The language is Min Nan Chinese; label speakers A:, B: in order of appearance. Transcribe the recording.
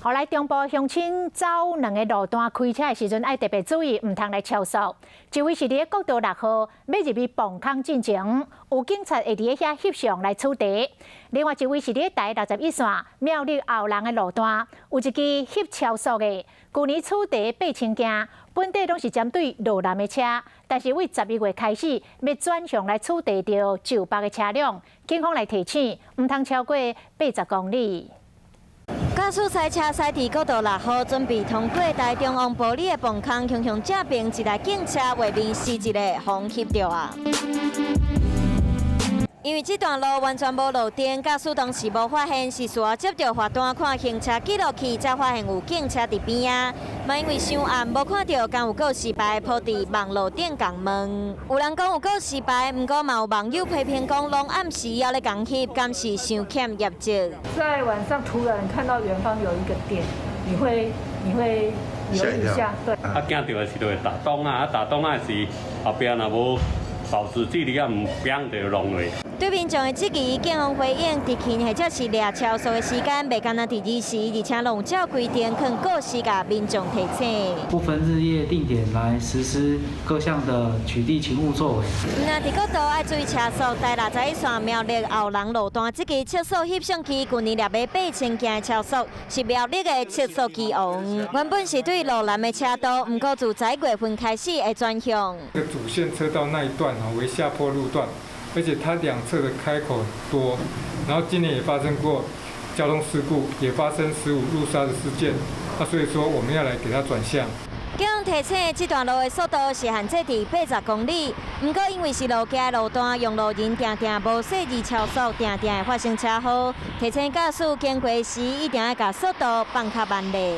A: 予來中部鄉親走兩个路段開車的時陣，愛特別注意，毋通來超速。一位是佇咧國道六號欲入去磅空進前，有警察會佇咧遐翕相來取締。另外一位是佇咧台61線苗栗後龍的路段，有一支翕超速的，舊年取締8000件，本底攏是針對路南的車，但是對11月開始欲轉向來取締著石北的車輛，警方來提醒，毋通超過80公里。
B: 駕駛賽車駛佇國道6號，準備通過台中王埔里的磅空，雄雄正爿一台警車畫面是一个予翕著啊！因為這段路完全無路燈，駕駛當時無發現，是事後接著罰單看行車記錄器，才發現有警車佇邊仔。嘛因為傷暗無看著，敢有告示牌鋪佇網路頂共問。有人講有告示牌，毋過嘛有網友批評講，攏暗時猶咧共翕，敢是傷欠業績。
C: 在晚上突然看到遠方有一個點，你會留意一下，對。
D: 啊，驚著的時就會打擋啊，啊打擋啊時後壁若無保持距離啊，毋變就弄落。
B: 對民眾的質疑，警方回應：執勤或者是掠超速的時間，袂干焦佇二時，而且攏有照規定，囥告示共民眾提醒。
E: 不分日夜定點來實施各項的取締勤務作為。
B: 毋但佇國道愛注意車速，台61線苗栗後龍路段，這支測速翕相機，舊年掠8000件的超速，是苗栗的測速機王。原本是對路南的車道，毋過自11月份開始會轉向。
F: 個主線車道那一段啊，為下坡路段。而且它兩側的開口很多，然後今年也發生過交通事故，也發生15路殺的事件，那所以說我們要來給它轉向。
B: 警方提醒，這段路的速度是限制佇80公里，毋過因為是路徑的路段，用路人定定無細膩超速，定定會發生車禍。提醒駕駛經過時，一定愛共速度放較慢咧。